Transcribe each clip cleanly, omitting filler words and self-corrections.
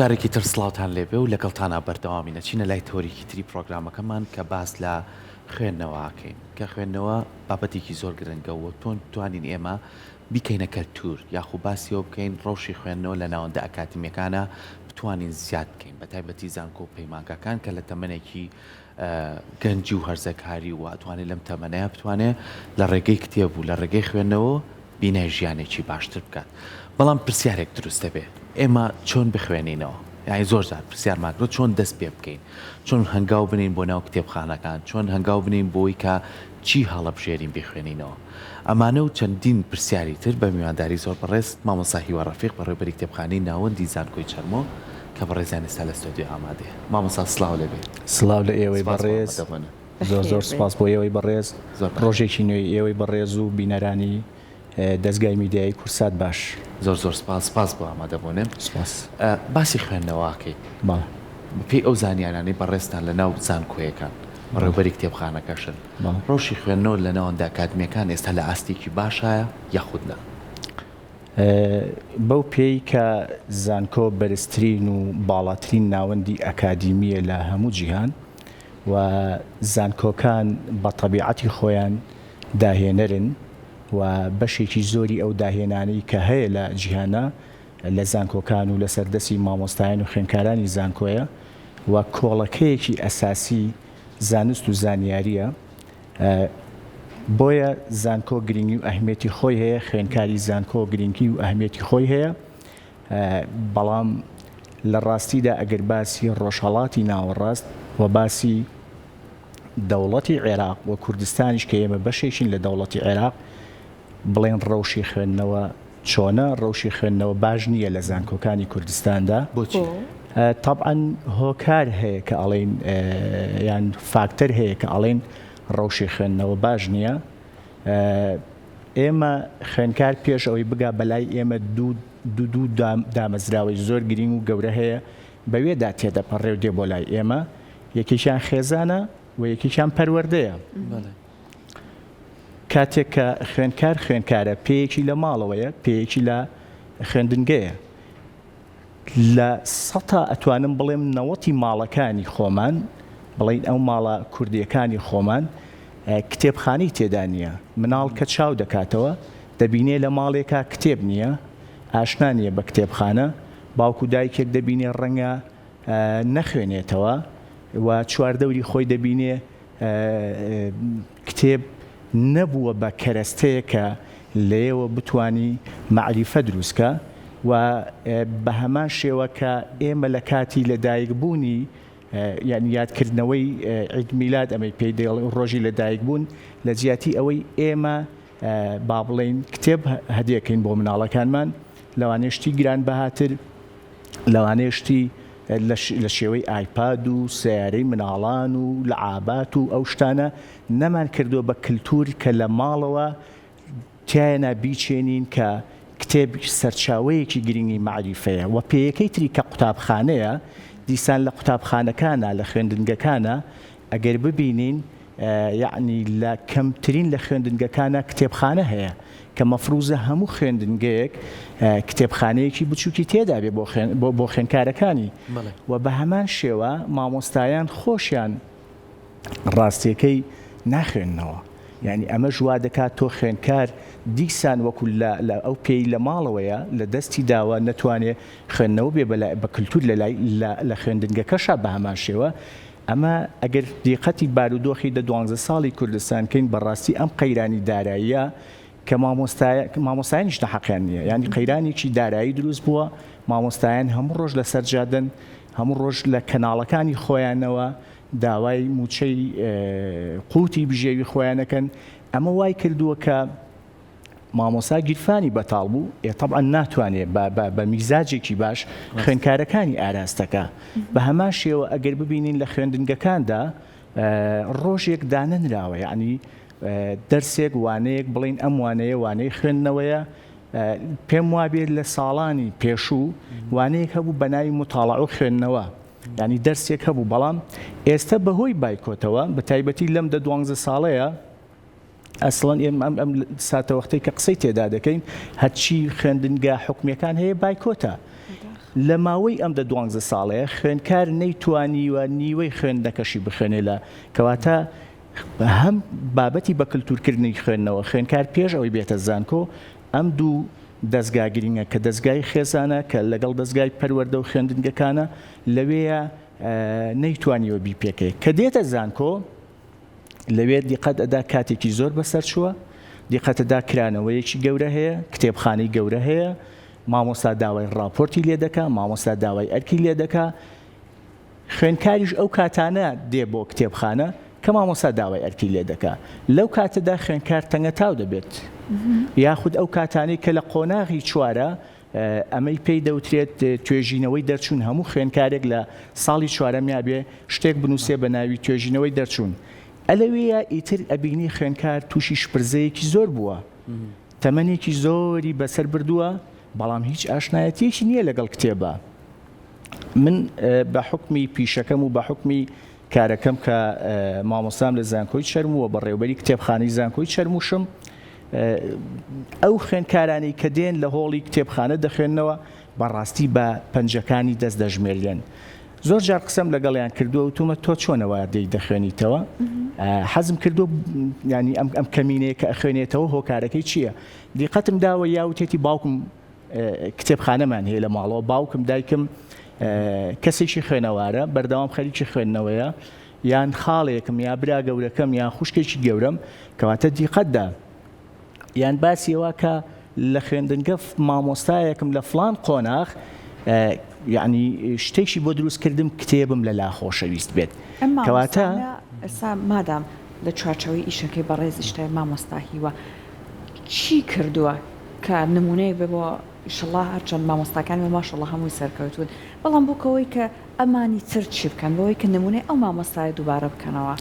جارێکی تر سڵاوتان لێبێ و لەگەڵتانا بەردەوامین ئەچینە لای تەوەرێکی تری پڕۆگرامەکەمان کە باس لە خوێندنەوە ئەکەین کە خوێندنەوە بابەتێکی زۆر گرنگە و تۆن توانین ئێمە بیکەینە کەلتور یاخو باسی ئەوە بکەین ڕەوشی خوێندنەوە لە ناوەندە ئەکادیمیەکانا بتوانین زیاد بکەین بە تایبەتی زانکۆ و پەیمانگاکان کە لە تەمەنێکی گەنجی و هەرزەکاری و ئەتوانێت لەم تەمەنەیا بتوانێت لە ڕێگەی کتێب و لە ڕێگەی خوێندنەوە بینای ژیانێکی باشتر بکات بەڵام پرسیارێک دروست دەبێ ئێمە چۆن بخوێنینەوە یانی زۆر جار پرسیارمان کردوە چۆن دەست پێ بکەین چۆن هەنگاو بنێین بۆ ناو کتێبخانەکان چۆن هەنگاو بنێین بۆی کە چی هەڵەبژێرین بیخوێنینەوە ئەمانە و چەندین پرسیاری تر بە میوانداری زۆر بەڕێز مامۆستا هیوا ڕەفیق بەڕێوبەری کتێبخانەی ناوەندی زانکۆی چەرمۆ کە بەڕێزیان ئێستا لە ستۆدیۆ ئامادەیە. مامۆستا سڵاو لێ بێ. سڵاو لە ئێوەی سپاس بۆ بەڕێز. ئامادەبوونت. زۆر زۆر بەخێر بێن. سپاس بۆ ئێوەی بەڕێز. زۆر بەخێر. ڕۆژێکی نوێی ئێوەی بەڕێز و بینەرانی دەزگای میدیایی کوردسات باش. زۆر زۆر سپاس. سپاس بۆ ئامادەبوونت. سپاس. باسی خوێندنەوە ئەکەین. بەڵێ. بەپێی ئەو زانیارانەی بەڕێزتان لە ناو زانکۆیەکان، بەڕێوبەری کتێبخانەکەشن، ڕەوشی خوێندنەوە لە ناوەندە ئەکادمییەکان ئێستا لە ئاستێکی باشایە یاخود نا؟ بەو پێی کە زانکۆ بەرزترین و باڵاترین ناوەندی ئەکادیمییە لە هەموو جیهان و زانکۆکان بە تەبیعەتی خۆیان داهێنەرن و بەشێکی زۆری ئەو داهێنانەی کە هەیە لە جیهانا لە زانکۆکان و لەسەر دەستی مامۆستایان و خوێندکارانی زانکۆیە و کۆڵەکەیەکی ئەساسی زانست و زانیارییە، بۆیە زانکۆ گرنگی و ئەهمیەتی خۆی هەیە، خوێندکاری زانکۆ گرنگی و ئەهمیەتی خۆی هەیە، بەڵام لە ڕاستیدا ئەگەر باسی ڕۆژهەڵاتی ناوەڕاست و باسی دەوڵەتی عێراق و کوردستانیش کە ئێمە بەشێکین لە دەوڵەتی عێراق بڵێن ڕەوشی خوێندنەوە چۆنە؟ ڕەوشی خوێندنەوە باش نییە لە زانکۆکانی کوردستاندا. بۆچی؟ تەبعەن هۆکار هەیە کە ئەڵێین یان فاکتەر هەیە کە ئەڵێین ڕەوشی خوێندنەوە باش نییە. ئێمە خوێندکار پێش ئەوەی بگا بەلای ئێمە دوو دوو دامەزراوەی زۆر گرینگ و گەورە هەیە بەوێدا تێدەپەڕێ و دێ بۆ لای ئێمە، یەکێکیان خێزانە و یەکێکیان پەروەردەیە. کاتێک کە خوێندکار خوێندکارە پێیەکی لە ماڵەوەیە پێیەکی لە خوێندنگەیە لە سەتا ئەتوانم بڵێم نەوەتی ماڵەکانی خۆمان بڵین ئەو ماڵە کوردیەکانی خۆمان کتێبخانەی تێدا نییە مناڵ کە چاو دەکاتەوە دەبینێ لە ماڵێکا کتێب نییە ئاشنا نییە بە کتێبخانە باوک و دایکێک دەبینێ ڕەنگە نەخوێنێتەوە و چواردەوری خۆی دەبینێ کتێب نەبووە بە کەرەستەیەک کە لێیەوە بتوانی مەعریفە دروست کە و بە هەمان شێوە کە ئێمە لە کاتی لە دایک بوونی یانی یادکردنەوەی عید میلاد ئەمەی پێی دەڵێن ڕۆژی لە دایک بوون لە جیاتی ئەوەی ئێمە با بڵێین کتێب هەدیەکەین بۆ مناڵەکانمان لەوانەیە شتی گرانبەهاتر لەوانەیە شتی لە شێوەی ئایپاد و سەیارەی مناڵان و لەعابات و ئەو شتانە نەمان کردووە بە کلتور کە لە ماڵەوە تیایەنا بیچێنین کە کتێب سەرچاوەیەکی گرنگی مەعریفەیە و پێیەکەی تری کە قوتابخانەیە دیسان لە قوتابخانەکانا لە خوێندنگەکانا ئەگەر ببینین یەعنی لە کەمترین لە خوێندنگەکانا کتێبخانە هەیە کە مەفروزە هەموو خوێندنگەیەک کتێبخانەیەکی بچووکی تێدا بێ بۆ خوێندکارەکانی و بە هەمان شێوە مامۆستایان خۆشیان ڕاستیەکەی ناخوێننەوە یعنی ئەمەش وا دەکات تۆ خوێندکار دیسان وەکو لە ئەو پێی لە ماڵەوەیە لە دەستی داوە نەتوانێ خوێندنەوە بێ بە کلتور لە لای لە خوێندنگەکەشا بە هەمان شێوە ئەمە ئەگەر دیقەتی بارودۆخی دە دوانزە ساڵی کوردستان کەین بەڕاستی ئەم قەیرانی داراییە کە مامۆستایە مامۆستایانیش نەحەقیان نییە یانی قەیرانێکی دارایی دروست بووە مامۆستایان هەموو ڕۆژ لەسەر جادەن هەموو ڕۆژ لە کەناڵەکانی خۆیانەوە داوای موچەی قوتی بژێوی خۆیانەکەن ئەمە وای کردووە کە مامۆستا گیرفانی بەتاڵ بوو، ئێ تەبعەن ناتوانێ بە بە بە میزاجێکی باش خوێندکارەکانی ئاراستەکا. بە هەمان شێوە ئەگەر ببینین لە خوێندنگەکاندا ڕۆژێک دانەنراوە یەعنی دەرسێک وانەیەک بڵێین ئەم وانەیە وانەی خوێندنەوەیە پێم وابێت لە ساڵانی پێشوو وانەیەک هەبوو بە ناوی متاڵعە و خوێندنەوە یانی دەرسێک هەبوو بەڵام ئێستە بەهۆی بایکۆتەوە بە تایبەتی لەم دە دوانزە ساڵەیە ئەسڵەن ئێمە ئەم ئەم ساتەوەختەی کە قسەی تێدا دەکەین هەرچی خوێندنگا حکومیەکان هەیە بایکۆتە. لە ماوەی ئەم دە دوانزە ساڵەیە خوێندکار نەیتوانیوە نیوەی خوێندنەکەشی بخوێنێ لە کەواتە هەم بابەتی بە کلتورکردنی خوێندنەوە خوێندکار پێش ئەوەی بێتە زانکۆ ئەم دوو دەزگا گرینگە کە دەزگای خێزانە کە لەگەڵ دەزگای پەروەردە و خوێندنگەکانە لەوێیە نەیتوانیوە بیپێکێ کە دێتە زانکۆ لەوێ دیقەت ئەدا کاتێکی زۆر بەسەر چووە، دیقەت ئەدا کرانەوەیەکی گەورە هەیە، کتێبخانەی گەورە هەیە، مامۆستا داوای ڕاپۆرتی لێ دەکا، مامۆستا داوای ئەرکی لێ دەکا، خوێندکاریش ئەو کاتانە دێ بۆ کتێبخانە کە مامۆستا داوای ئەرکی لێ دەکا. لەو کاتەدا خوێندکار تەنگەتاو دەبێت. یاخود ئەو کاتانەی کە لە قۆناغی چوارە ئەمەی پێی دەوترێت توێژینەوەی دەرچوون، هەموو خوێندکارێک لە ساڵی چوارەمیا بێ شتێک بنووسێ بە ناوی توێژینەوەی دەرچوون. ئەلەوێیا ئیتر ئەبینی خوێندکار تووشی شپرزەیەکی زۆر بووە، تەمەنێکی زۆری بەسەر بردووە، بەڵام هیچ ئاشنایەتییەکی نییە لەگەڵ کتێبا. من بە حوکمی پیشەکەم و بە حوکمی کارەکەم کە مامۆستام لە زانکۆی چەرموو و بەڕێوبەری کتێبخانەی زانکۆی چەرمووشم، ئەو خوێندکارانەی کە دێن لە هۆڵی کتێبخانە دەخوێننەوە بەڕاستی بە پەنجەکانی دەست دەژمێریەن. زۆر جار قسەم لەگەڵیان کردووە وتومە تۆ چۆنەوە دێی دەخوێنیتەوە؟ حەزم کردووە یانی ئەم ئەم کەمینەیە کە ئەخوێنێتەوە هۆکارەکەی چییە؟ دیقەتم داوە یا وتێتی باوکم کتێبخانەمان هەیە لە ماڵەوە باوکم دایکم کەسێکی خوێنەوارە بەردەوام خەریکی خوێندنەوەیە یان خاڵێکم یا برا گەورەکەم یان خوشکێکی گەورەم کەواتە دیقەتدا یان باسی ئەوە کە لە خوێندنگە مامۆستایەکم لە فلان قۆناغ یعنی شتێکی بۆ دروست کردم کتێبم لە لا خۆشەویست بێت کەواتە ئێستا مادام لە چوارچەوەی ئیشەکەی بەڕێزیشتای مامۆستا هیوا چی کردووە کە نمونەیەک بێ بۆ ئیشەڵا هەرچەند مامۆستاکانی مە ماشەڵا هەمووی سەرکەوتوون بەڵام بۆ کەوەی کە ئەمانی تر چی بکەن بۆوەی کە نمونەی ئەو مامۆستایە دووبارە بکەنەوە؟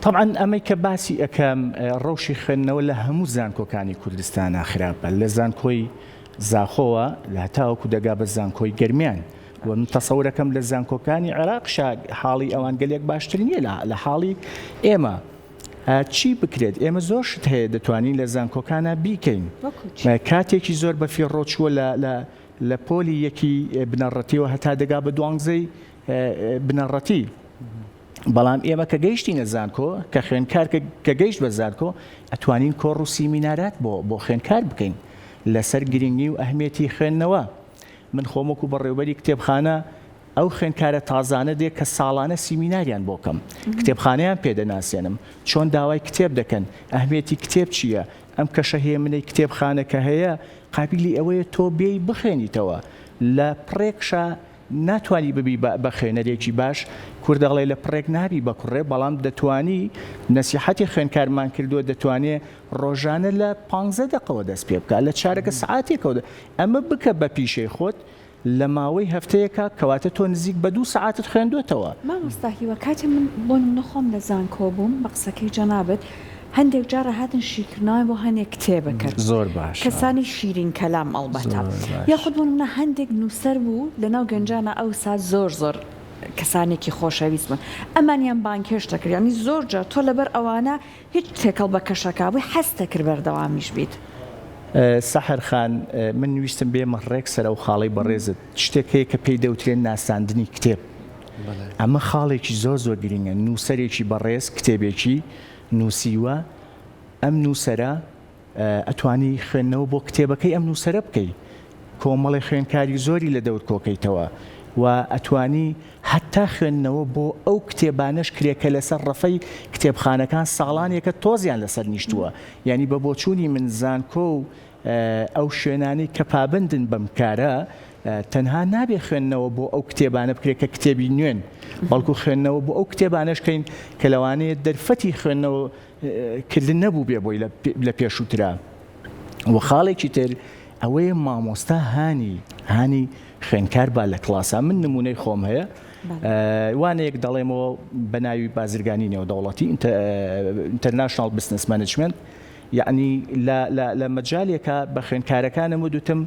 تەبعەن ئەمەی کە باسی ئەکەم ڕەوشی خوێندنەوە لە هەموو زانکۆکانی کوردستانا خراپە لە زانکۆی زاخۆوە هەتاوەکو دەگا بە زانکۆی گەرمیان و من تەسەورەکەم لە زانکۆکانی عێراقشا حاڵی ئەوان گەلێک باشتر نییە لە حاڵی ئێمە چی بکرێت ئێمە زۆر شت هەیە دەتوانین لە زانکۆکانا بیکەین کاتێکی زۆر بە فیڕۆ چووە لە لە لە پۆلی یەکی بنەڕەتیەوە هەتا دەگا بە دوانزەی بنەڕەتی بەڵام ئێمە کە گەیشتینە زانکۆ کە خوێنکار کە گەیشت بە زانکۆ ئەتوانین کۆڕ و سیمینارات بۆ بۆ خوێنکار بکەین لەسەر گرنگی و ئەهمیەتی خوێندنەوە من خۆم وەکو بەڕێوبەری کتێبخانە ئەو خوێندکارە تازانە دێ کە ساڵانە سیمیناریان بۆ کەم کتێبخانەیان پێ دەناسێنم چۆن داوای کتێب دەکەن ئەهمیەتی کتێب چییە ئەم کەشە هێمنەی کتێبخانە کە هەیە قابیلی ئەوەیە تۆ بێی بخوێنیتەوە لە پڕێکشا ناتوانی ببی بە خوێنەرێکی باش کورد دەڵێ لە پڕێک نابی بە کوڕێ بەڵام دەتوانی نەسیحەتی خوێندکارمان کردووە دەتوانێ ڕۆژانە لە پانزە دەقەوە دەست پێ بکا لە چارەکە سەعاتێکەوە ئەمە بکە بە پیشەی خۆت لە ماوەی هەفتەیەکا کەواتە تۆ نزیک بە دوو سەعاتت خوێندۆتەوە. مامۆستا هیوا کاتێ من بۆ نمونە خۆم لە زانکۆ بووم بە قسەکەی جەنابت هەندێک جار ئەهاتن شیکردنەوەیان بۆ هەنێک کتێب ئەکرد زۆر باشە. کەسانی شیرین کەلام ئەڵبەتە زۆر باشە. یاخود بۆ نمونە هەندێک نووسەر بوو لەناو گەنجانا ئەوسا زۆر زۆر کەسانێکی خۆشەویست بوون ئەمانیان بانگهێشت دەکرد یانی زۆر جار تۆ لەبەر ئەوانە هیچ تێکەڵ بە کەشەکە بووی حەزت دەکرد بەردەوامیش بیت. سەحەر خان، من ویستم بێمە ڕێک سەر ئەو خاڵەی بەڕێزت، شتێک هەیە کە پێی دەوترێت ناساندنی کتێب، ئەمە خاڵێکی زۆر زۆر گرینگە، نووسەرێکی بەڕێز کتێبێکی نووسیوە، ئەم نووسەرە ئەتوانی خوێندنەوە بۆ کتێبەکەی ئەم نووسەرە بکەی، کۆمەڵێ خوێندکاری زۆری لە دەور کۆکەیتەوە و ئەتوانی هەتا خوێندنەوە بۆ ئەو کتێبانەش کرێ کە لەسەر ڕەفەی کتێبخانەکان ساڵانێکە تۆزیان لەسەر نیشتووە. یانی بە بۆچوونی من زانکۆ و ئەو شوێنانەی کە پابەندن بەم کارە تەنها نابێ خوێندنەوە بۆ ئەو کتێبانە بکرێت کە کتێبی نوێن، بەڵکو خوێندنەوە بۆ ئەو کتێبانەش کەین کە لەوانەیە دەرفەتی خوێندنەوە کردن نەبووبێ بۆی لە پێشووترا. و خاڵێکی تر ئەوەیە مامۆستا هانی هانی خوێندکار با لە کڵاسا من نمونەی خۆم هەیە وانەیەک دەڵێمەوە بە ناوی بازرگانی نێودەوڵەتی International Business Management یعنی لە مەجالێکە بە خوێندکارەکانم ودوتم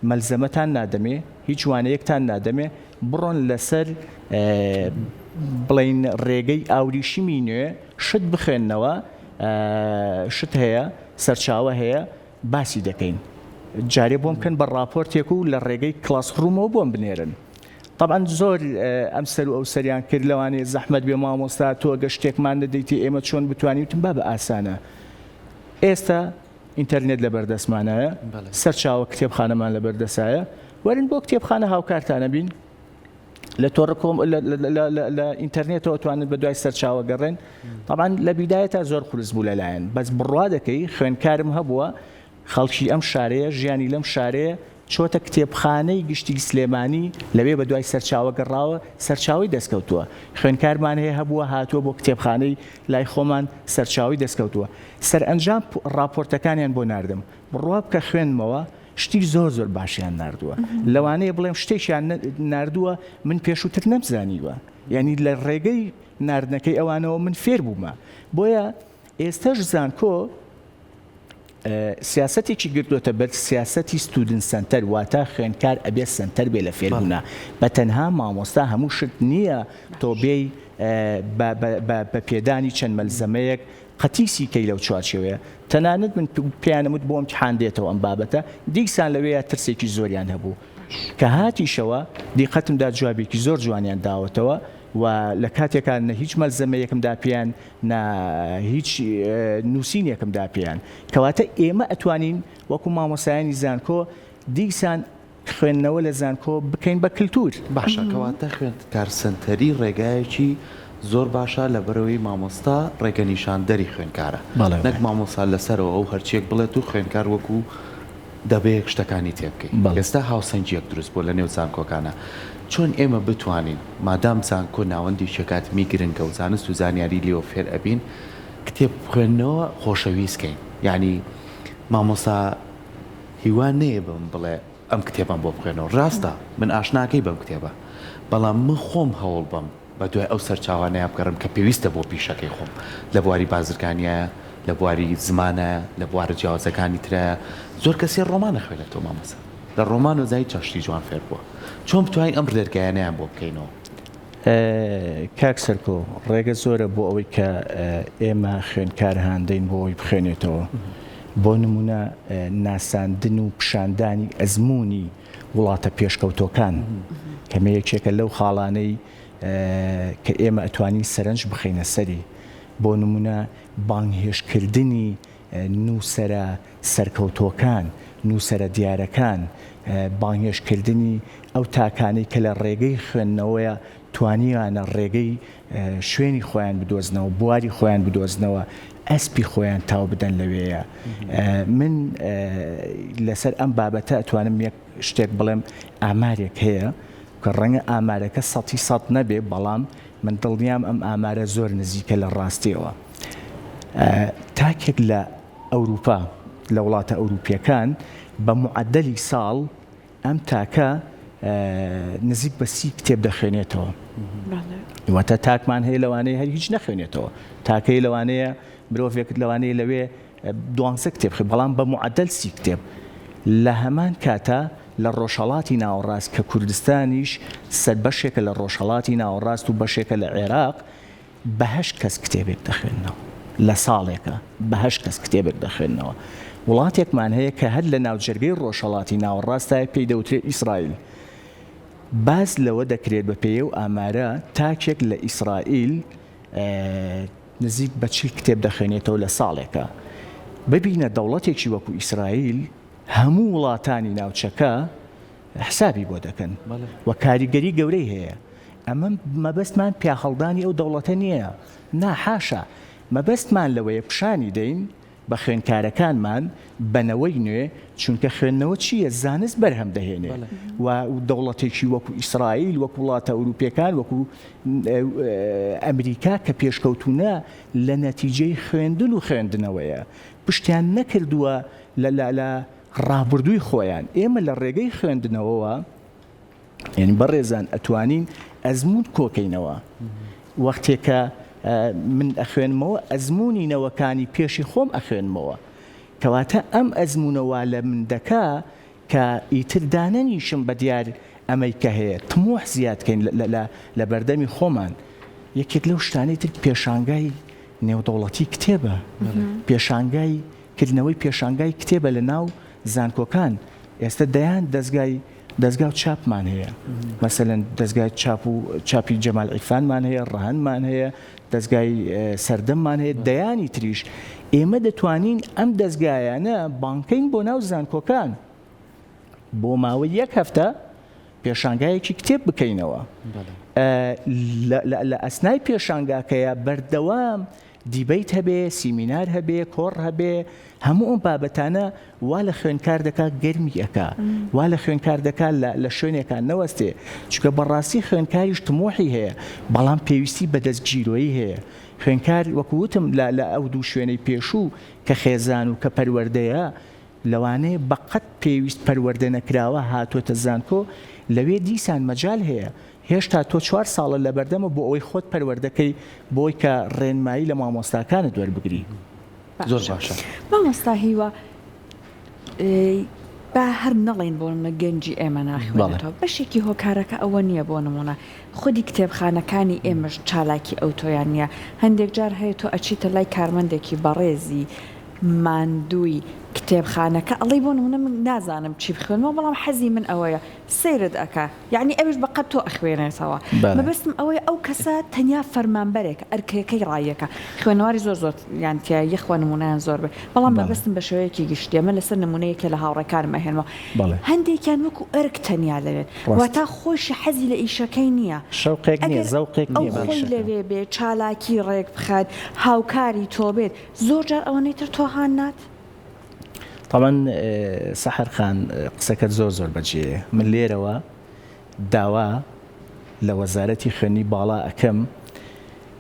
مەلزەمەتان نادەمێ هیچ وانەیەکتان نادەمێ بڕۆن لەسەر بڵین ڕێگەی ئاوریشمی نوێ شت بخوێننەوە شت هەیە سەرچاوە هەیە باسی دەکەین. جارێ بۆم بکەن بە ڕاپۆرتێک و لە ڕێگەی کلاس ڕوومەوە بۆم بنێرن. تەبعەن زۆر ئەم سەر و ئەو سەریان کرد لەوانەیە زەحمەت بێ مامۆستا تۆ گەر شتێکمان نەدەیتێ ئێمە چۆن بتوانین وتم بابە ئاسانە ئێستا ئینتەرنێت لەبەردەستمانایە سەرچاوە کتێبخانەمان لەبەردەسایە وەرن بۆ کتێبخانە هاوکارتانە بین لە تۆڕە کۆم لە ئینتەرنێتەوە توانن بە دوای سەرچاوە گەڕێن طبعا لە بیدایەتا زۆر قورس بوو لەلایەن بەس بڕوا دەکەی خوێنکارم هەبووە خەڵکی ئەم شارەیە، ژیانی لەم شارەیە، چۆتە کتێبخانەی گشتی سلێمانی، لەوێ بەدوای سەرچاوە گەڕاوە، سەرچاوەی دەستکەوتووە. خوێندکارمان هەیە هەبووە هاتووە بۆ کتێبخانەی لای خۆمان سەرچاوەی دەستکەوتووە. سەرئەنجام ڕاپۆرتەکانیان بۆ ناردم. بڕوا بکە خوێندمەوە، شتی زۆر زۆر باشیان ناردووە. لەوانەیە بڵێم شتێکیان ناردووە من پێشووتر نەمزانیوە. یانی لە ڕێگەی ناردنەکەی ئەوانەوە من فێر بوومە. بۆیە ئێستەش زانکۆ سیاسەتێکی گرتۆتە بەر سیاسەتی student center واتە خوێندکار ئەبێ سەنتەر بێ لە فێربوونا بە تەنها مامۆستا هەموو شت نییە تۆ بێی بە پێدانی چەند مەلزەمەیەک قەتیسی کەی لەو چوارچێوەیە تەنانەت من پێیانم وت بۆ ئیمتیحان دێتەوە ئەم بابەتە دیسان لەوێیا ترسێکی زۆریان هەبوو کە هاتیشەوە دیقەتم دا جوابێکی زۆر جوانیان داوەتەوە و لە کاتێکا نە هیچ مەلزەمەیەکم دا پێیان نە هیچ نووسینێکم دا پێیان. کەواتە ئێمە ئەتوانین وەکو مامۆستایانی زانکۆ دیسان خوێندنەوە لە زانکۆ بکەین بە کلتور. باشە کەواتە خوێندکار سەنتەری ڕێگایەکی زۆر باشە لەبەرئەوەی مامۆستا ڕێگە نیشاندەری خوێندکارە نەک مامۆستا لەسەرەوە ئەو هەرچیەک بڵێت و خوێندکار وەکو دەبێ شتەکانی تێبگەی. ئێستا هاوسەنگییەک دروست بووە لە نێو زانکۆکانا. چۆن ئێمە بتوانین مادام زانکۆ ناوەندێکی ئەکادمی گرنگە و زانست و زانیاری لێوە فێر ئەبین، کتێب خوێندنەوە خۆشەویست کەین. یانی مامۆستا هیوا نەیە بە من بڵێ ئەم کتێبەم بۆ بخوێنەوە. ڕاستە من ئاشناکەی بەم کتێبە، بەڵام من خۆم هەوڵ بەم بە دوای ئەو سەرچاوانەیا بگەڕێم کە پێویستە بۆ پیشەکەی خۆم، لە بواری بازرگانیایە، لە بواری زمانایە، لە بوارە جیاوازەکانی ترایە، زۆر کەس هەیە ڕۆمان ئەخوێنێتەوە مامۆستا، لە ڕۆمانەوە زانی چەند شتی جوان فێر بووە، چۆن بتوانین ئەم ڕێرگایانەیان بۆ بکەینەوە؟ کاک سەرکۆ، ڕێگە زۆرە بۆ ئەوەی کە ئێمە خوێندکار هاندەین بۆ ئەوەی بخوێنێتەوە، بۆ نموونە ناساندن و پیشاندانی ئەزموونی وڵاتە پێشکەوتۆکان کەمە یەکێکە لەو خاڵانەی کە ئێمە ئەتوانین سەرنج بخەینە سەری بۆ نمونە بانگهێشتکردنی نووسەرە سەرکەوتۆکان نووسەرە دیارەکان بانگهێشتکردنی ئەو تاکانەی کە لە ڕێگەی خوێندنەوەیە توانیویانە ڕێگەی شوێنی خۆیان بدۆزنەوە، بواری خۆیان بدۆزنەوە، ئەسپی خۆیان تاو بدەن لەوێیە. من لەسەر ئەم بابەتە ئەتوانم یەک شتێک بڵێم، ئامارێک هەیە کە ڕەنگە ئامارەکە سەتی سەد نەبێ، بەڵام من دڵنیام ئەم ئامارە زۆر نزیکە لە ڕاستیەوە. تاکێک لە ئەوروپا، لە وڵاتە ئەوروپیەکان بە معەدەلی ساڵ ئەم تاکە نزیک بە سی کتێب دەخوێنێتەوە. واتە تاکمان هەیە لەوانەیە هەر هیچ نەخوێنێتەوە، تاکەی لەوانەیە مرۆڤێک لەوانەیە لەوێ دوانزە کتێب خوێ بەڵام بە معەدەل سی کتێب. لە هەمان کاتا لە ڕۆژهەڵاتی ناوەڕاست کە کوردستانیش سەر بەشێکە لە ڕۆژهەڵاتی ناوەڕاست و بەشێکە لە عێراق، بە هەشت کەس کتێبێک دەخوێننەوە لە ساڵێکا بە هەشت کەس کتێبێک دەخوێننەوە. وڵاتێکمان هەیە کە هەر لە ناوجەرگەی ڕۆژهەڵاتی ناوەڕاستایە پێی دەوترێت ئیسرائیل. باس لەوە دەکرێت بە پێی ئەو ئامارە تاکێک لە ئیسرائیل نزیک بە 40 کتێب دەخوێنێتەوە لە ساڵێکا. ببینە دەوڵەتێکی وەکو ئیسرائیل هەموو وڵاتانی ناوچەکە حسابی بۆ دەکەن و کاریگەری گەورەی هەیە. ئەمە مەبەستمان پیاهەڵدانی ئەو دەوڵەتە نییە، نا حاشا، مەبەستمان لەوەیە پیشانی دەین بە خوێندکارەکانمان، بە نەوەی نوێ، چونکە خوێندنەوە چییە؟ زانست بەرهەم دەهێنێ و دەوڵەتێکی وەکو ئیسرائیل، وەکو وڵاتە ئەوروپییەکان، وەکو ئەمریکا کە پێشکەوتوونە لە نەتیجەی خوێندن و خوێندنەوەیە، پشتیان نەکردووە لە ڕابردووی خۆیان، ئێمە لە ڕێگەی خوێندنەوەوە یعنی بەڕێزان ئەتوانین ئەزموون کۆکەینەوە وەختێ کە من ئەخوێنمەوە ئەزموونی نەوەکانی پێشی خۆم ئەخوێنمەوە کەواتە ئەم ئەزموونە وا لە من دەکا کە ئیتر دانەنیشم بە دیار ئەمەی کە هەیە تموح زیاد کەین لە بەردەمی خۆمان یەکێک لەو شتانەی تر پێشانگای نێودەوڵەتی کتێبە پێشانگای کردنەوەی پێشانگای کتێبە لە ناو. زانکۆکان ئێستە دەیان دەزگای دەزگا و چاپمان هەیە مەسەلەن دەزگای چاپ و چاپی جەمال عیرفانمان هەیە ڕەهەندمان هەیە دەزگای سەردەممان هەیە دەیانی تریش ئێمە دەتوانین ئەم دەزگایانە بانکەین بۆ ناو زانکۆکان بۆ ماوەی یەک هەفتە پێشانگایەکی کتێب بکەینەوە لە ئەسنای پێشانگاکەیە بەردەوام دیبەیت هەبێ، سیمینار هەبێ، کۆڕ هەبێ، هەموو ئەم بابەتانە وا لە خوێندکار دەکا گەرمی ئەکا، وا لە خوێندکار دەکا لە لە شوێنێکا نەوەستێ، چونکە بەڕاستی خوێندکاریش تموحی هەیە، بەڵام پێویستی بە دەستگیرۆیی هەیە. خوێندکار وەکو وتم لە لە ئەو دوو شوێنەی پێشوو کە خێزان و کە پەروەردەیە، لەوانەیە بە قەد پێویست پەروەردە نەکراوە هاتۆتە زانکۆ، لەوێ دیسان مەجال هەیە، هێشتا تۆ چوار ساڵت لەبەردەمە بۆ ئەوەی خۆت پەروەردە کەی بۆی کە ڕێنمایی لە مامۆستاکانت وەربگری. زۆر باشە. مامۆستا هیوا با هەر نەڵێین بۆ نمونە گەنجی ئێمە ناخوێنێتەوە بەشێکی هۆکارەکە ئەوە نییە بۆ نمونە خودی کتێبخانەکانی ئێمەش چالاکی ئەوتۆیان نییە هەندێک جار هەیە تۆ ئەچیتە لای کارمەندێکی بەڕێزی ماندووی کتێبخانەکە ئەڵێی بۆ نمونە من نازانم چی بخوێنمەوە بەڵام حەزی من ئەوەیە سەیرت ئەکا یەعنی ئەویش بە قەد تۆ ئەخوێنێتەوە مەبەستم ئەوەیە ئەو کەسە تەنیا فەرمانبەرێکە ئەرکەکەی ڕاییەکە خوێنەواری زۆر زۆر یان تیا یەخوا نمونەیان زۆر بێ بەڵام مەبەستم بە شێوەیەکی گشتیە من لەسەر نمونە یەکێ لە هاوڕێکانم ئەهێنمەوە هەندێکیان وەکو ئەرک تەنیا لەوێن واتا خۆیشی حەزی لە ئیشەکەی نییە شەوقێک نییە زەوقێک ئەو خۆی لەوێ بێ چالاکی ڕێک بخات هاوکاری تۆ بێت زۆر جار ئەوەنەی تر تۆ هان نات. تەبعەن سەحەر خان قسەکەت زۆر زۆر بەجێیە من لێرەوە داوا لە وەزارەتی خوێندنی باڵا ئەکەم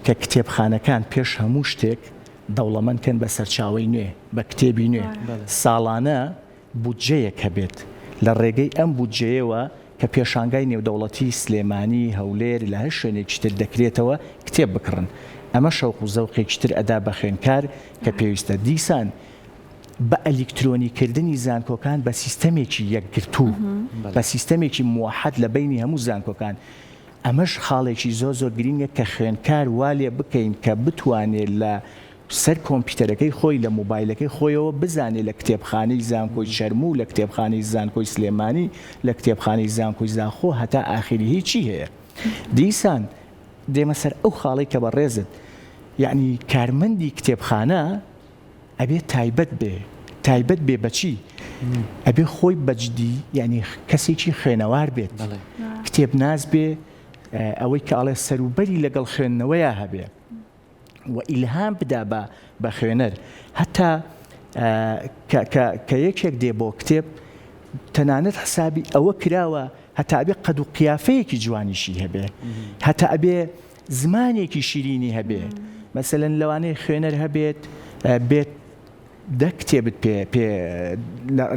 کە کتێبخانەکان پێش هەموو شتێک دەوڵەمەند کەن بە سەرچاوەی نوێ بە کتێبی نوێ ساڵانە بودجەیەک هەبێت لە ڕێگەی ئەم بودجەیەوە کە پێشانگای نێودەوڵەتی سلێمانی، هەولێر، لە هەر شوێنێکی تر دەکرێتەوە کتێب بکڕن. ئەمە شەوق و زەوقێکی تر ئەدا بە خوێندکار کە پێویستە. دیسان بە ئەلیکترۆنی کردنی زانکۆکان بە سیستەمێکی یەکگرتوو، بە سیستەمێکی موەحەد لە بەینی هەموو زانکۆکان. ئەمەش خاڵێکی زۆر زۆر گرینگە کە خوێندکار وا لێ بکەین کە بتوانێ لە سەر کۆمپیوتەرەکەی خۆی لە مۆبایلەکەی خۆیەوە بزانێ لە کتێبخانەی زانکۆی چەرموو لە کتێبخانەی زانکۆی سلێمانی لە کتێبخانەی زانکۆی زاخۆ هەتا ئاخیریی چی هەیە دیسان دێمە سەر ئەو خاڵەی کە بەڕێزت یەعنی کارمەندی کتێبخانە ئەبێ تایبەت بێ تایبەت بێ بەچی ئەبێ خۆی بەجدی یعنی کەسێکی خوێنەوار بێت کتێبناس بێ ئەوەی کە ئەڵێ سەروبەری لەگەڵ خوێندنەوەیا هەبێ و ئیلهام بدا بە بە خوێنەر هەتا کە کە کە یەکێک دێ بۆ کتێب تەنانەت حسابی ئەوە کراوە هەتا ئەبێ قەد و قیافەیەکی جوانیشی هەبێ هەتا ئەبێ زمانێکی شیرینی هەبێ مەسەلەن لەوانەیە خوێنەر هەبێت بێت دە کتێبت پێ پێ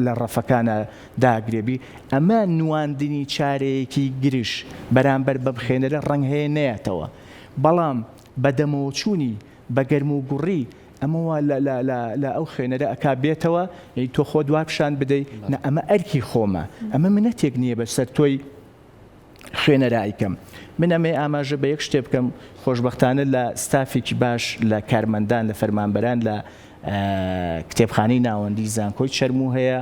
لە ڕەفەکانە داگرێبی ئەمە نواندنی چارەیەکی گرژ بەرامبەر بەم خوێنەرە ڕەنگ هەیە نەیەتەوە بەڵام بە دەمەوەچوونی بە گەرم و گوڕی ئەمە وا لە لە لە لە ئەو خوێنەرە ئەکا بێتەوە یەی تۆ خۆت وا پیشان بدەی نا ئەمە ئەرکی خۆمە ئەمە منەتێک نییە بە سەر تۆی خوێنەرا ئەیکەم من ئەمەی ئاماژە بە یەک شتێ بکەم خۆشبەختانە لە ستافێکی باش لە کارمەندان لە فەرمانبەران لە کتێبخانەی ناوەندی زانکۆی چەرموو هەیە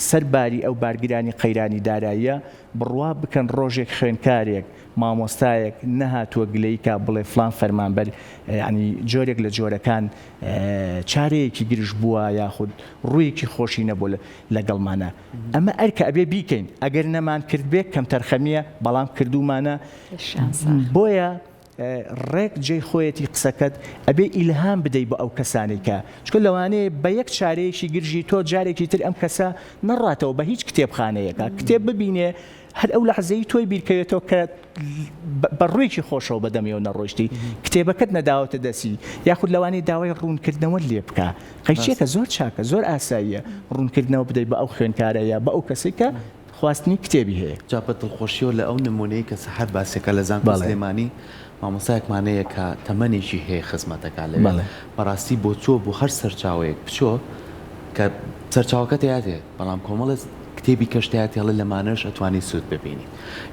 سەر باری ئەو بارگرانی قەیرانی داراییە بڕوا بکەن ڕۆژێک خوێنکارێک مامۆستایەک نەهاتووە گلەیی کا بڵێ فڵان فەرمانبەر یانی جۆرێک لە جۆرەکان چارەیەکی گرژ بووە یاخود ڕوویەکی خۆشی نەبووە لەگەڵمانا ئەمە ئەرکە ئەبێ بیکەین ئەگەر نەمان کردبێ کەمتەرخەمییە بەڵام کردوومانە بۆیە ڕێک جێی خۆیەتی قسەکەت ئەبێ ئیلهام بدەی بۆ ئەو کەسانەی کە چونکە لەوانەیە بە یەک چارەیەکی گرژی تۆ جارێکی تر ئەم کەسە نەڕاتەوە بە هیچ کتێبخانەیەکە کتێب ببینێ هەر ئەو لەحزەی تۆی بیرکەوێتەوە کە بە ڕوویەکی خۆشەوە بەدەمیەوە نەڕۆیشتی کتێبەکەت نەداوەتە دەستی یاخود لەوانەیە داوای ڕوونکردنەوەت لێ بکا قەیچێکە زۆر چاکە زۆر ئاساییە ڕوونکردنەوە بدەیت بە ئەو خوێندکارە یا بە ئەو کەسەی کە خواستنی کتێبی هەیە. جا بە دڵخۆشیەوە لە ئەو نمونەی کە سەحەر باسیەکا لە زانکۆی سلێمانی مامۆستایەکمان هەیە کە تەمەنێکی هەیە خزمەتەکا لەوێ بەڕاستی بۆ چۆ بۆ هەر سەرچاوەیەک بچۆ کە سەرچاوەکە تیاتێ بەڵام کۆمەڵێ کتێبی کەش تیاتێ ئەڵێ لەمانەش ئەتوانی سوود ببینی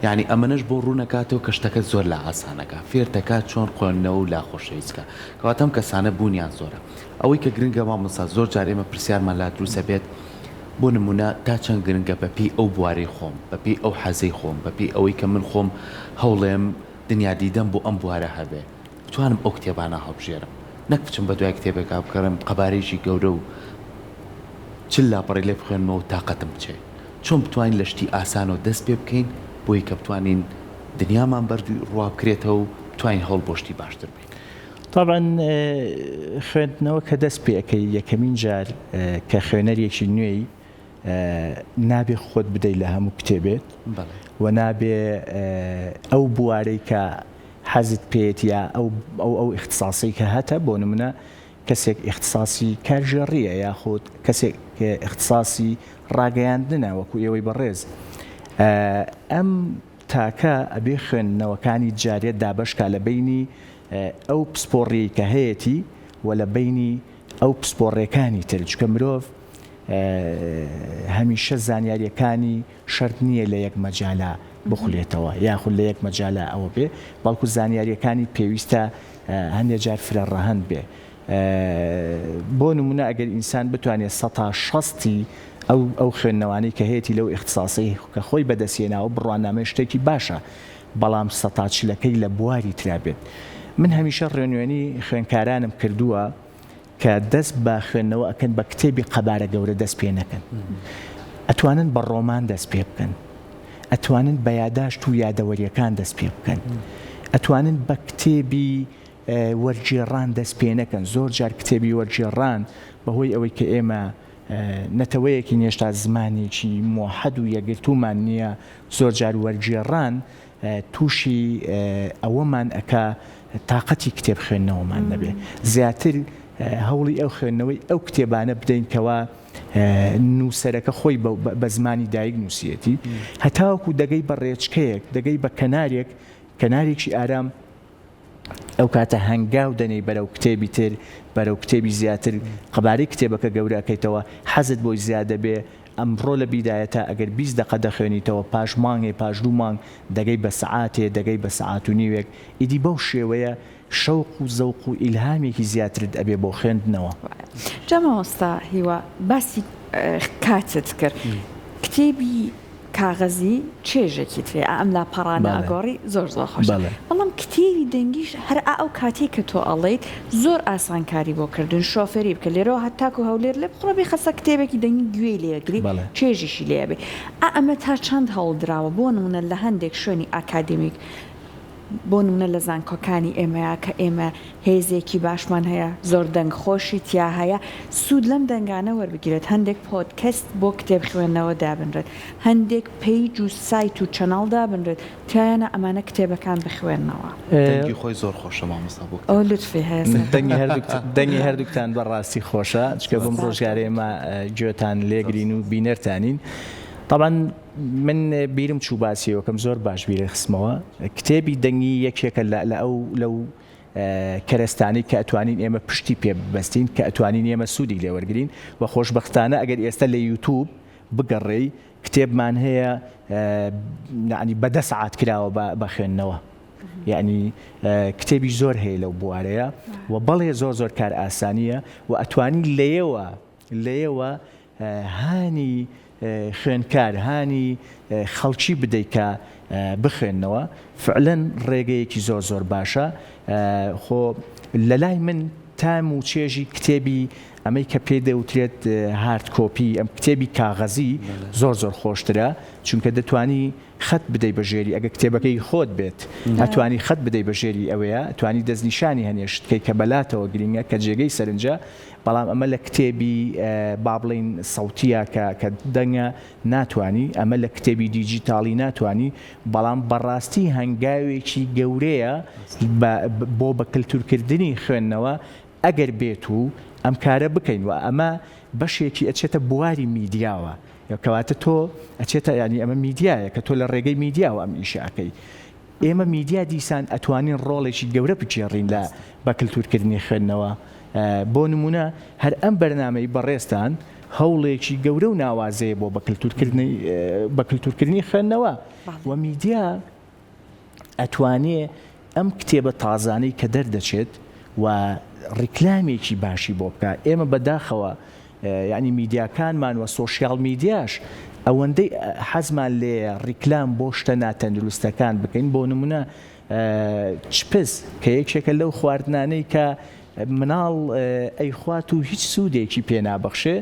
یانی ئەمەنەش بۆ ڕوونەکاتەوە کە شتەکە زۆر لا ئاسانەکا فێرتەکا چۆن خوێندنەوە و لا خۆشەویست کا کەواتە ئەم کەسانە بوونیان زۆرە ئەوەی کە گرنگە مامۆستا زۆر جار ئێمە پرسیارمان لا دروست ئەبێت. بۆ نموونە تا چەند گرنگە بە پێی ئەو بوارەی خۆم، بە پێی ئەو حەزەی خۆم، بە پێی ئەوەی کە من خۆم هەوڵێم دنیادیدەم بۆ ئەم بوارە هەبێ، بتوانم ئەو کتێبانە هەڵبژێرم، نەک بچم بە دوای کتێبێکا بگەڕێم قەبارەیەکی گەورە و چل لاپەڕەی لێ بخوێنمەوە و تاقەتم بچێ. چۆن بتوانین لە شتی ئاسانەوە دەست پێ بکەین بۆی کە بتوانین دنیامان بەرد ڕوا بکرێتەوە و بتوانین هەوڵ بۆ شتی باشتر بەین؟ تەبعەن خوێندنەوە کە دەست پێ ئەکەی یەکەمین جار کە خوێنەرێکی نوێی نابێ خۆت بدەی لە هەموو کتێبێت و نابێ ئەو بوارەی کە حەزت پێیەتی یا ئەو ئەو ئەو ئیختساسی کە هەتە بۆ نمونە کەسێک ئیختساسی کارگێڕییە یاخود کەسێک ئیختساسی ڕاگەیاندنە وەکو ئێوەی بەڕێز ئەم تاکە ئەبێ خوێندنەوەکانی جارێ دابەشکا لە بەینی ئەو پسپۆڕیەی کە هەیەتی و لە بەینی ئەو پسپۆڕێکانی تر چونکە مرۆڤ هەمیشە زانیاریەکانی شەرت نییە لە یەک مەجالا بخولێتەوە یاخود لە یەک مەجالا ئەوە بێ بەڵکو زانیاریەکانی پێویستە هەندێ جار فرە ڕەهەند بێ بۆ نمونە ئەگەر ئینسان بتوانێت سەتا شەستی ئەو ئەو خوێندنەوانەی کە هەیەتی لەو ئیختساسەی کە خۆی بەدەستهێناوە بڕوانامەی شتێکی باشە بەڵام سەتا چلەکەی لە بواری ترا بێت من هەمیشە ڕێنوێنی خوێنکارانم کردووە کە دەست بە خوێندنەوە ئەکەن بە کتێبی قەبارە گەورە دەست پێ نەکەن ئەتوانن بە ڕۆمان دەست پێ بکەن ئەتوانن بە یاداشت و یادەوەریەکان دەست پێ بکەن ئەتوانن بە کتێبی وەرگێڕان دەست پێ نەکەن زۆر جار کتێبی وەرگێڕان بەهۆی ئەوەی کە ئێمە نەتەوەیەکین هێشتا زمانێکی مۆحەد و یەکگرتوومان نییە زۆر جار وەرگێڕان تووشی ئەوەمان ئەکا تاقەتی کتێب خوێندنەوەمان نەبێ زیاتر هەوڵی ئەو خوێندنەوەی ئەو کتێبانە بدەین کەوا نووسەرەکە خۆی بە زمانی دایک نووسیەتی هەتاوەکو دەگەی بە ڕێچکەیەک دەگەی بە کەنارێک کەنارێکی ئارام ئەو کاتە هەنگاو دەنێی بەرەو کتێبی تر، بەرەو کتێبی زیاتر، قەبارەی کتێبەکە گەورە ئەکەیتەوە، حەزت بۆی زیاد دەبێ، ئەمڕۆ لە بیدایەتا ئەگەر 20 دەقە دەخوێنیتەوە، پاش مانگێ، پاش دوو مانگ دەگەی بە سەعاتێ، دەگەی بە سەعات و نیوێک، ئیدی بەو شێوەیە شەوق و زەوق و ئیلهامێکی زیاترت ئەبێ بۆ خوێندنەوە. جا مامۆستا هیوا باسی کاتت کرد، کتێبی کاغەزی چێژێکی ترە ئا ئەم لاپەڕانە ئەگۆڕی زۆر زۆر خۆشە بەڵام کتێبی دەنگیش هەر ئا ئەو کاتەی کە تۆ ئەڵێیت زۆر ئاسانکاری بۆ کردن شۆفێری بکە لێرەوە هەتاکو هەولێر لێ بخوڕە بیخە سەر کتێبێکی دەنگی گوێی لێ ئەگری چێژیشی لێ ئەبێ ئا ئەمە تا چەند هەوڵ دراوە بۆ نمونە لە هەندێک شوێنی ئاکادمیک بۆ نمونە لە زانکۆکانی ئێمەیا کە ئێمە هێزێکی باشمان هەیە زۆر دەنگ خۆشی تیا هەیە سوود لەم دەنگانە وەربگیرێت هەندێک پۆدکەست بۆ کتێب خوێندنەوە دابنرێت هەندێک page و سایت و channel دابنرێت تیایانە ئەمانە کتێبەکان بخوێننەوە. دەنگی خۆی زۆر خۆشە مامۆستا بۆ کتێب. ئەوە لوتفی هەیە سەر. دەنگی هەردووک دەنگی هەردووکتان بەڕاستی خۆشە چونکە بەم ڕۆژگارە ئێمە گوێتان لێگرین و بینەرتانین تەبعەن من بیرم چوو باسی ئەوکەم زۆر باش بیرت خستمەوە کتێبی دەنگی یەکێکە لە لە ئەو لەو کەرەستانەی کە ئەتوانین ئێمە پشتی پێ ببەستین کە ئەتوانین ئێمە سوودی لێ وەرگین و خۆشبەختانە ئەگەر ئێستا لە یوتوب بگەڕێی کتێبمان هەیە یعنی بە دە سەعات کراوە بە خوێندنەوە یعنی کتێبی زۆر هەیە لەو بوارەیە و بەڵێ زۆر زۆر کار ئاسانیە و ئەتوانی لەیەوە لەیەوە هانی خوێندکار هانی خەڵکی بدەی کە بخوێننەوە فعلەن ڕێگەیەکی زۆر زۆر باشە خۆ لەلای من تام و چێژی کتێبی ئەمەی کە پێی دەوترێت hard copy ئەم کتێبی کاغەزی زۆر زۆر خۆشترە چونکە دەتوانی خەت بدەی بە ژێری ئەگە کتێبەکەی خۆت بێت ئەتوانی خەت بدەی بە ژێری ئەوەیە توانی دەستنیشانی هەنێ شت کەی کە بەلاتەوە گرینگە کە جێگەی سەرنجە بەڵام ئەمە لە کتێبی با بڵێین سەوتیە کە کە دەنگە ناتوانی ئەمە لە کتێبی دیجیتاڵی ناتوانی بەڵام بەڕاستی هەنگاوێکی گەورەیە بۆ بە کلتورکردنی خوێندنەوە ئەگەر بێت و ئەم کارە بکەین و ئەمە بەشێکی ئەچێتە بواری میدیاوە کەواتە تۆ ئەچێتە یانی ئەمە میدیایە کە تۆ لە ڕێگەی میدیاوە ئەم ئیشە ئەکەی ئێمە میدیا دیسان ئەتوانین ڕۆڵێکی گەورە بگێڕین لە بە کلتورکردنی خوێندنەوە بۆ نمونە هەر ئەم بەرنامەی بەڕێزتان هەوڵێکی گەورە و ناوازەیە بۆ بە کلتورکردنی بە کلتورکردنی خوێندنەوە و میدیا ئەتوانێ ئەم کتێبە تازانەی کە دەردەچێت و ڕیکلامێکی باشی بۆ بکا ئێمە بەداخەوە. یانی میدیاکانمان و سۆشیال میدیاش ئەوەندەی حەزمان لێیە ڕیکلام بۆ شتە ناتەندروستەکان بکەین بۆ نمونە چپس کە یەکێکە لەو خواردنانەی کە مناڵ ئەیخوات و هیچ سوودێکی پێ نابەخشێ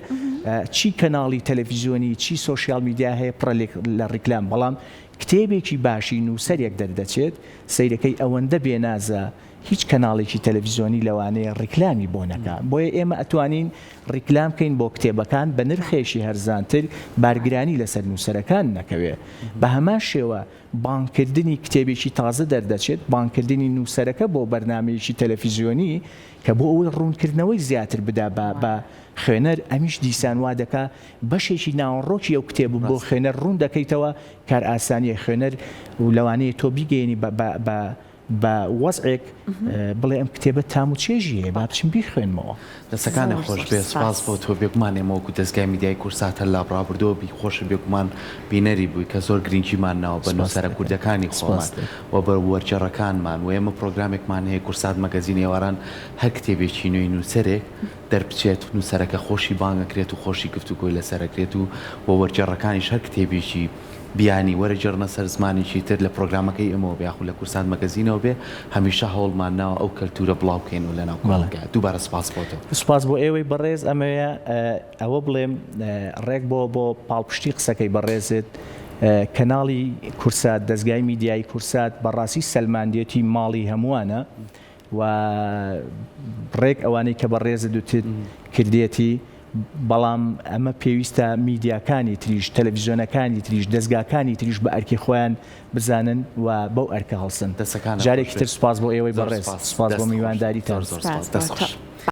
چی کەناڵی تەلەفیزیۆنی چی سۆشیال میدیا هەیە پڕە لە ڕیکلام بەڵام کتێبێکی باشی نووسەرێک دەردەچێت سەیرەکەی ئەوەندە بێنازە هیچ کەناڵێکی تەلەفیزیۆنی لەوانەیە ڕیکلامی بۆ نەکا بۆیە ئێمە ئەتوانین ڕیکلام کەین بۆ کتێبەکان بە نرخێکی هەرزانتر بارگرانی لەسەر نووسەرەکان نەکەوێ بە هەمان شێوە بانگکردنی کتێبێکی تازە دەردەچێت، بانگکردنی نووسەرەکە بۆ بەرنامەیەکی تەلەفیزیۆنی کە بۆ ئەوەی ڕوونکردنەوەی زیاتر بدا بە بە خوێنەر، ئەمیش دیسان وا دەکا بەشێکی ناوەڕۆکی ئەو کتێبە بۆ خوێنەر ڕوون دەکەیتەوە، کارئاسانییە خوێنەر و لەوانەیە تۆ بیگەیەنی بە بە بە بە وەزعێک بڵێ ئەم کتێبە تام و چێژی هەیە با بچم بیخوێنمەوە. دەستەکانت زۆر خۆش زۆر بێ سوپاس سوپاس. بۆ تۆ بێگومان ئێمە وەکو دەزگای میدیایی کوردسات هەر لە ڕابردووە بی خۆشت بێگومان بینەری بووی کە زۆر گرنگیمان ناوە بە سوپاست نووسەرە دەکەم. کوردەکانی خۆمان سوپاست دەکەم. و بە وەرگێڕەکانمان و ئێمە پرۆگرامێکمان هەیە کوردسات مەگەزین ئێواران هەر کتێبێکی نوێی نووسەرێک دەربچێت نووسەرەکە خۆشی بانگ ئەکرێت و خۆشی گفتوگۆی لەسەر ئەکرێت و وە وەرگێڕەکانیش هەر کتێبێکی بیانی وەرەگێڕنە سەر زمانێکی تر لە پرۆگرامەکەی ئێمەوە بێ یاخود لە کوردسات مەگەزینەوە بێ هەمیشە هەوڵمان ناوە ئەو کەلتورە بڵاو بکەینەوە لەناو کۆمەڵگا دووبارە سپاس بۆ تۆ. سوپاس بۆ ئێوەی بەڕێز ئەمەوێ ئەوە بڵێم ڕێک بۆ بۆ پاڵپشتی قسەکەی بەڕێزت کەناڵی کورسات دەزگای میدیایی کورسات بەڕاستی سەلماندێتی ماڵی هەمووانە و ڕێک ئەوانەی کە بەڕێزت وتت کردێتی، بەڵام ئەمە پێویستە میدیاکانی تریش، تەلەفیزیۆنەکانی تریش، دەزگاکانی تریش بە ئەرکی خۆیان بزانن و بەو ئەرکە هەڵسن. دەستەکانت خۆش جارێکی بێت. تر سوپاس بۆ ئێوەی زۆر بەڕێز، سوپاس. سوپاس بۆ دەست خۆش. میوانداریتان. زۆر زۆر سوپاس سوپاس. بۆ دەست تۆ. خۆش.